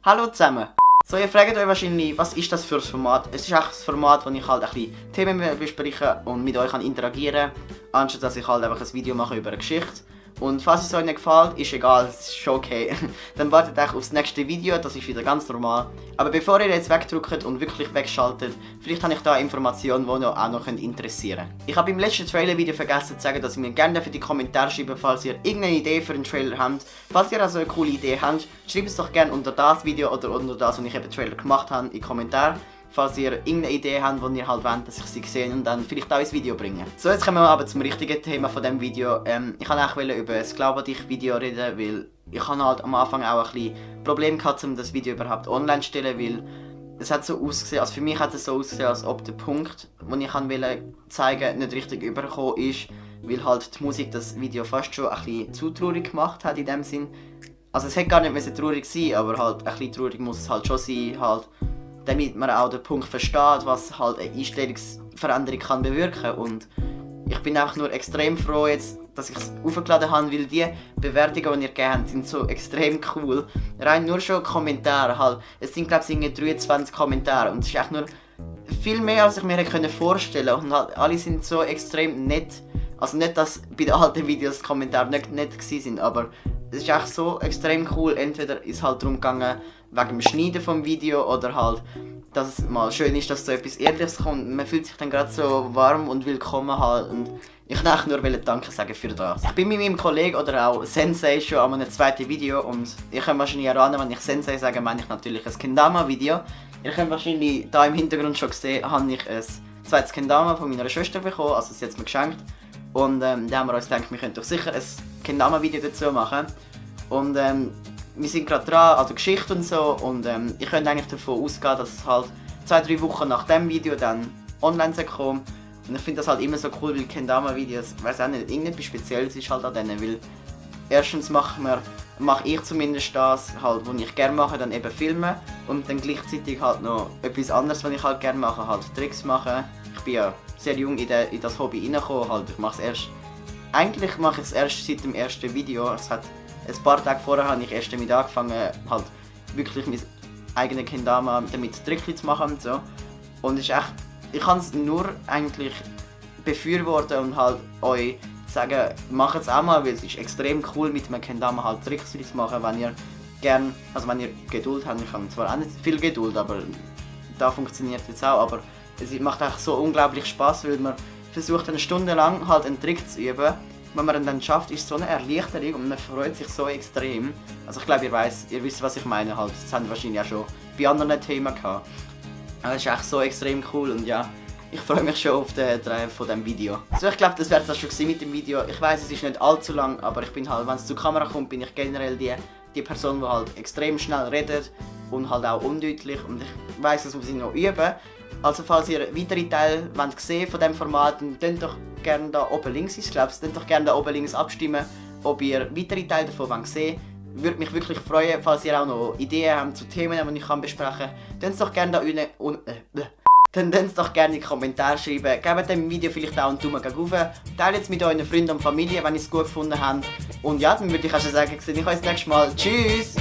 Hallo zusammen! So, ihr fragt euch wahrscheinlich, was ist das für ein Format? Es ist echt ein Format, wo ich halt ein bisschen Themen bespreche und mit euch interagieren kann, anstatt dass ich halt einfach ein Video mache über eine Geschichte. Und falls es euch nicht gefällt, ist egal, es ist schon okay. Dann wartet euch aufs nächste Video, das ist wieder ganz normal. Aber bevor ihr jetzt wegdrückt und wirklich wegschaltet, vielleicht habe ich da Informationen, die euch auch noch interessieren können. Ich habe im letzten Trailer-Video vergessen zu sagen, dass ihr mir gerne für die Kommentare schreibt, falls ihr irgendeine Idee für einen Trailer habt. Falls ihr also eine coole Idee habt, schreibt es doch gerne unter das Video oder unter das, was ich eben Trailer gemacht habe, in die Kommentare. Falls ihr irgendeine Idee habt, die ihr halt wollt, dass ich sie sehe und dann vielleicht auch ins Video bringe. So, jetzt kommen wir aber zum richtigen Thema von diesem Video. Ich wollte auch über das Glaube dich Video reden, weil ich habe halt am Anfang auch ein bisschen Probleme gehabt, um das Video überhaupt online zu stellen, weil es hat so ausgesehen, also für mich hat es so ausgesehen, als ob der Punkt, den ich zeigen wollte, nicht richtig übergekommen ist, weil halt die Musik das Video fast schon ein bisschen zu traurig gemacht hat in dem Sinn. Also es hätte gar nicht traurig sein, aber halt ein bisschen traurig muss es halt schon sein, halt, damit man auch den Punkt versteht, was halt eine Einstellungsveränderung kann bewirken. Und ich bin einfach nur extrem froh jetzt, dass ich es aufgeladen habe, weil die Bewertungen, die ihr gegeben habt, sind so extrem cool. Rein nur schon Kommentare halt. Es sind glaube ich 23 Kommentare und es ist echt nur viel mehr, als ich mir hätte vorstellen können. Und halt, alle sind so extrem nett. Also nicht, dass bei den alten Videos die Kommentare nicht nett waren, aber es ist echt so extrem cool. Entweder ist es halt darum gegangen, wegen dem Schneiden vom Video oder halt, dass es mal schön ist, dass so etwas Ehrliches kommt. Man fühlt sich dann gerade so warm und willkommen halt. Und ich wollte nur Danke sagen für das. Ich bin mit meinem Kollegen oder auch Sensei schon an einem zweiten Video und ihr könnt wahrscheinlich erahnen, wenn ich Sensei sage, meine ich natürlich ein Kendama-Video. Ihr könnt wahrscheinlich da im Hintergrund schon sehen, habe ich ein zweites Kendama von meiner Schwester bekommen, also sie hat es mir geschenkt. Und da haben wir uns gedacht, wir könnten doch sicher ein Kendama-Video dazu machen. Und wir sind gerade dran, also Geschichte und so, und ich könnte eigentlich davon ausgehen, dass es halt 2-3 Wochen nach dem Video dann online kommt. Und ich finde das halt immer so cool, weil Kendama-Videos, ich weiß auch nicht, irgendetwas Spezielles ist halt an denen, weil erstens mache ich zumindest das, halt, was ich gerne mache, dann eben filmen und dann gleichzeitig halt noch etwas anderes, was ich halt gerne mache, halt Tricks machen. Ich bin ja sehr jung in das Hobby reingekommen, halt, eigentlich mache ich es erst seit dem ersten Video. Es hat ein paar Tage vorher habe ich erst damit angefangen, halt wirklich mein eigenes Kendama damit Trickchen zu machen und so. Und es ist echt, ich kann es nur eigentlich befürworten und halt euch sagen, macht es auch mal, weil es ist extrem cool mit einem Kendama halt Tricks zu machen, wenn ihr gerne, also wenn ihr Geduld habt. Ich habe zwar auch nicht viel Geduld, aber da funktioniert es auch, aber es macht auch so unglaublich Spaß, weil man versucht eine Stunde lang halt einen Trick zu üben. Wenn man ihn dann schafft, ist es so eine Erleichterung und man freut sich so extrem. Also ich glaube, ihr wisst, was ich meine halt. Das haben wir wahrscheinlich auch schon bei anderen Themen gehabt. Aber es ist echt so extrem cool und ja, ich freue mich schon auf den Teil von diesem Video. So, ich glaube, das wäre es schon mit dem Video. Ich weiß, es ist nicht allzu lang, aber ich bin halt, wenn es zur Kamera kommt, bin ich generell die Person, die halt extrem schnell redet und halt auch undeutlich. Und ich weiß, das muss ich noch üben. Also falls ihr weitere Teile sehen von diesem Format, dann könnt doch gerne da oben links, ich glaube, könnt doch gerne da oben links abstimmen, ob ihr weitere Teile davon sehen wollt. Würde mich wirklich freuen, falls ihr auch noch Ideen habt zu Themen, die ich besprechen kann. Könnt es doch gerne da dann könnt es doch gerne in die Kommentare schreiben. Gebt dem Video vielleicht auch einen Daumen hoch. Teilt es mit euren Freunden und Familie, wenn ihr es gut gefunden habt. Und ja, dann würde ich auch schon sagen, ich sehe euch das nächste Mal. Tschüss!